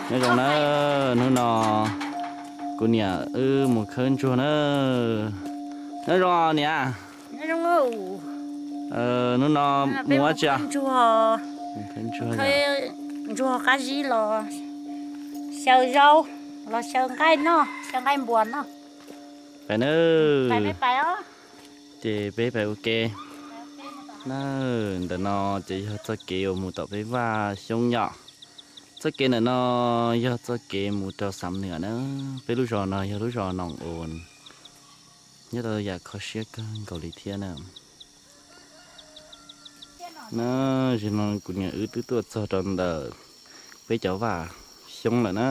Nyob zoo na, hnub no kuv niam wb mus khawb ntsuag na. Nyob zoo niam. Hnub no mus ua tsi? Ntsuag qab zib los xyaw zaub, los xyaw nqaij noj, xyaw nqaij npuas noj. Pais na. Ces peb pais ua ke na. Ntawm no ces yog txoj kev uas mus tom peb vaj xyoob yom. Txoj kev ntawm no yog txoj kev mus rau Xam Nwm na. Peb lub zos no yog lub zos Noom Oos, nyob rau yam kho siab kawg nkaus li thiab na. Na, zaum no kuv niam wb twb tuaj txog rau ntawm peb cov vaj xyoob lawm na.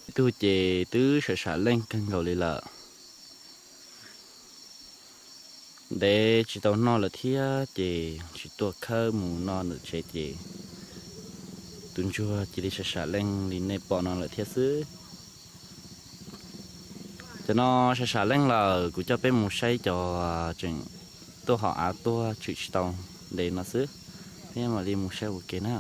Ib tug ces twb sam sam leej kawg nkaus li lawm. Ntev tsis tau noj lawm thiab ces tsis tuaj khawb mus noj ntawm tsev ces tus ntsuag cia li sam sam leej li nej pom no lawm thiab xwb. Cov no sam sam leej lawm, kuv coj peb mus saib cov tseem tuaj hom av tuaj tshwm tsis tau ntev no xwb. Peb mam li mus saib ua ke na.